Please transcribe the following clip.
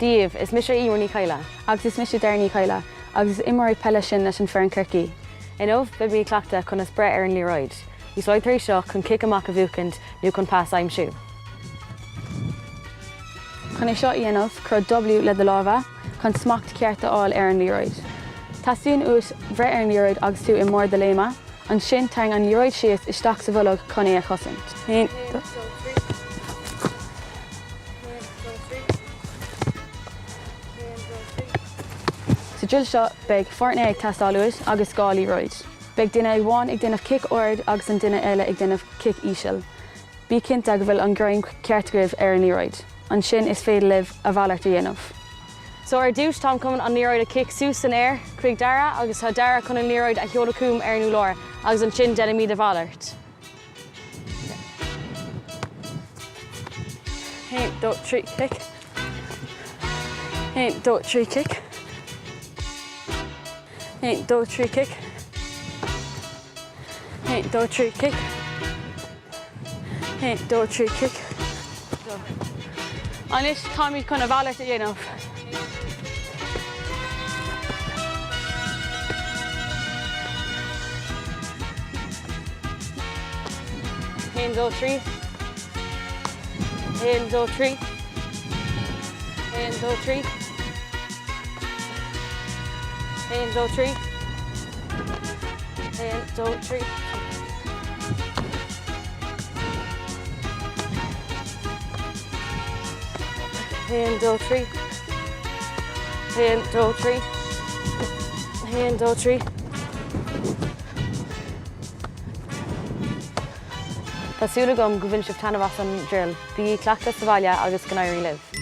Dia dhaoibh, is mise Eimear Ní Chadhla. Agus is mise Dara Ní Chadhla, agus is imreoirí peile sinn leis an foireann Chorcaí. Inniu, beimid ag cleachtadh conas breith ar an liathróid. Úsáidtear é seo chun cic amach a bhuachaint nó chun pas a aimsiú. Chun é seo a dhéanamh, cuir W le do lámha chun smacht ceart a fháil ar an liathróid. Teastaíonn uait bhreith ar an liathróid agus tú i mbarr do léime, ansin tarraing an liathróid síos isteach sa bholg chun é a chosaint. 1, 2, 3. Sa druil seo, beidh páirtnéir ag teastáil uait agus 2 liathróid. Beidh duine amháin ag déanamh cic ard agus an duine eile ag déanamh cic íseal. Bí cinnte go bhfuil an greim ceart agaibh ar an liathróid. Ansin is féidir libh a mhalairt a dhéanamh. So ar dtús táim chun an liathróid a chic suas san aer chuig Dara agus tá Dara chun an liathróid a sheoladh chugam ar an urlár agus ansin déanfaimid a mhalairt. 1, 2, 3, cic. 1, 2, 3, cic. 1, 2, 3, cic. 1, 2, 3, cic. 1, 2, 3, cic. Anois táimid chun a mhalairt a dhéanamh. 1, 2, 3. 1, 2, 3. 1, 2, 3. 1, 2, 3. 1, 2, 3. 1, 2, 3. 1, 2, 3. 1, 2, 3. Tá súil agam go bhain sibh taitneamh as an druil. Bígí ag cleachtadh sa bhaile agus go n-éirí libh!